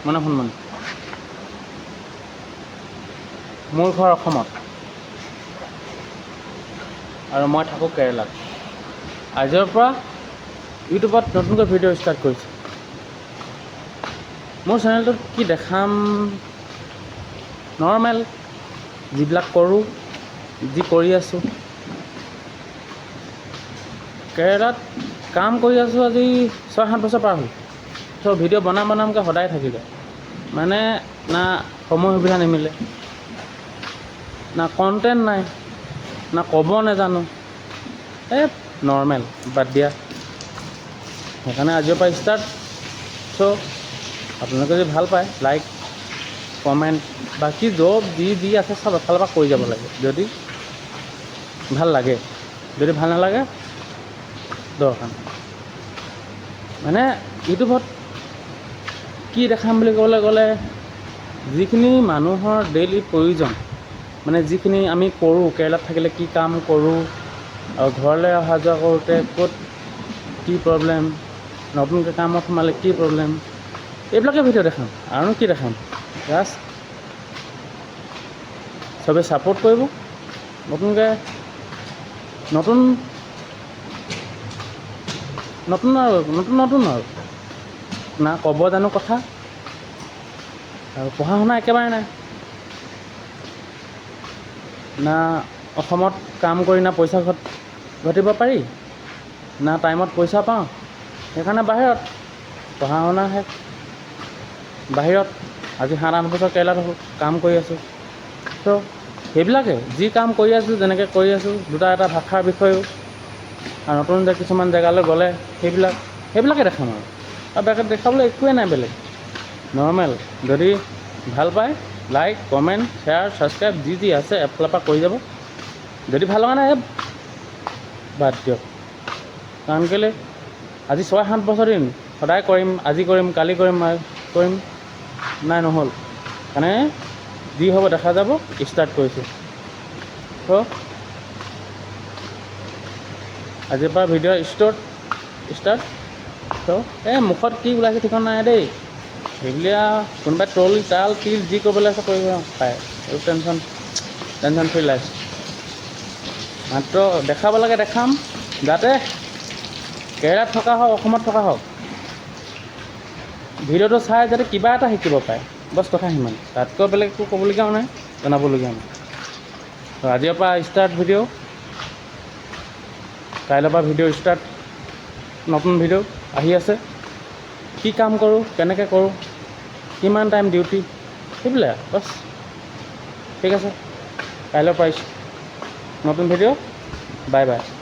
মানে সোণমণি। মোৰ ঘৰ অসমত আৰু মই থাকোঁ কেৰেলাত। আজিৰ পৰা ইউটিউবত নতুনকৈ ভিডিঅ' ষ্টাৰ্ট কৰিছোঁ। মোৰ চেনেলটোত কি দেখাম? নৰ্মেল যিবিলাক কৰোঁ, যি কৰি আছোঁ। কেৰেলাত কাম কৰি আছোঁ আজি 6-7 বছৰ পাৰ হ'ল। চ' ভিডিঅ' বনাম বনামকৈ সদায় থাকি যায়। মানে না সময় সুবিধা নিমিলে, না কণ্টেণ্ট নাই, না ক'ব নাজানো। এই নৰ্মেল, বাদ দিয়া। সেইকাৰণে আজিৰ পৰা ষ্টাৰ্ট। চ' আপোনালোকে যদি ভাল পায়, লাইক, কমেণ্ট, বাকী য'ত যি যি আছে চব এফালৰ পৰা কৰি যাব লাগে, যদি ভাল লাগে। যদি ভাল নালাগে, দৰকাৰ নাই। মানে ইউটিউবত কি দেখাম বুলি ক'বলৈ গ'লে, যিখিনি মানুহৰ ডেইলি প্ৰয়োজন, মানে যিখিনি আমি কৰোঁ, কেৰেলাত থাকিলে কি কাম কৰোঁ আৰু ঘৰলৈ অহা যোৱা কৰোঁতে ক'ত কি প্ৰব্লেম, নতুনকৈ কামত সোমালে কি প্ৰব্লেম, এইবিলাকে ভিডিঅ' দেখাম। আৰুনো কি দেখাম? জাষ্ট চবে ছাপোৰ্ট কৰিব। নতুনকৈ নতুন নতুন আৰু নতুন নতুন আৰু না ক'ব জানো কথা আৰু পঢ়া শুনা একেবাৰে নাই, না অসমত কাম কৰি না পইচা ঘটিব পাৰি, না টাইমত পইচা পাওঁ। সেইকাৰণে বাহিৰত পঢ়া শুনা শেষ, বাহিৰত আজি 7-8 বছৰ কেৰেলাত কাম কৰি আছোঁ। ত' সেইবিলাকে যি কাম কৰি আছোঁ, যেনেকৈ কৰি আছোঁ, দুটা এটা ভাষাৰ বিষয়েও আৰু নতুন যে কিছুমান জেগালৈ গ'লে সেইবিলাকে দেখাম। আৰু বেলেগ দেখাবলৈ একোৱেই নাই বেলেগ, নৰ্মেল। যদি ভাল পায়, লাইক, কমেণ্ট, শ্বেয়াৰ, ছাবস্ক্ৰাইব, যি যি আছে এফালৰ পৰা কৰি যাব। যদি ভাল লগা নাই, বাদ দিয়ক। কাৰণ কেলৈ, আজি 6-7 বছৰ দিন সদায় কৰিম, আজি কৰিম, কালি কৰিম, কৰিম, নাই, নহ'ল। মানে যি হ'ব দেখা যাব। ষ্টাৰ্ট কৰিছোঁ। ত' আজিৰ পৰা ভিডিঅ' ষ্টাৰ্ট। ত' এই মুখত কি ওলাইছে ঠিকনা নাই দেই। সেইবিলাক কোনোবাই ট্ৰল টাল তিল যি কৰিবলৈ আছে কৰিব পাৰে। এইবোৰ টেনশ্যন ফ্ৰী লাইফ। মাত্ৰ দেখাব লাগে, দেখাম, যাতে কেৰেলাত থকা হওক, অসমত থকা হওক, ভিডিঅ'টো চাই যাতে কিবা এটা শিকিব পাৰে। বছ, কথা সিমান। তাতকৈ বেলেগ একো ক'বলগীয়াও নাই, জনাবলগীয়াও নাই। তো আজিৰ পৰা ষ্টাৰ্ট ভিডিঅ'। কাইলৈৰ পৰা ভিডিঅ' ষ্টাৰ্ট। নতুন ভিডিঅ' আহি আছে। কি কাম কৰোঁ, কেনেকৈ কৰোঁ, কিমান টাইম ডিউটি, সেইবিলাক বছ। ঠিক আছে, কাইলৈৰ পৰা নতুন ভিডিঅ'। Bye bye.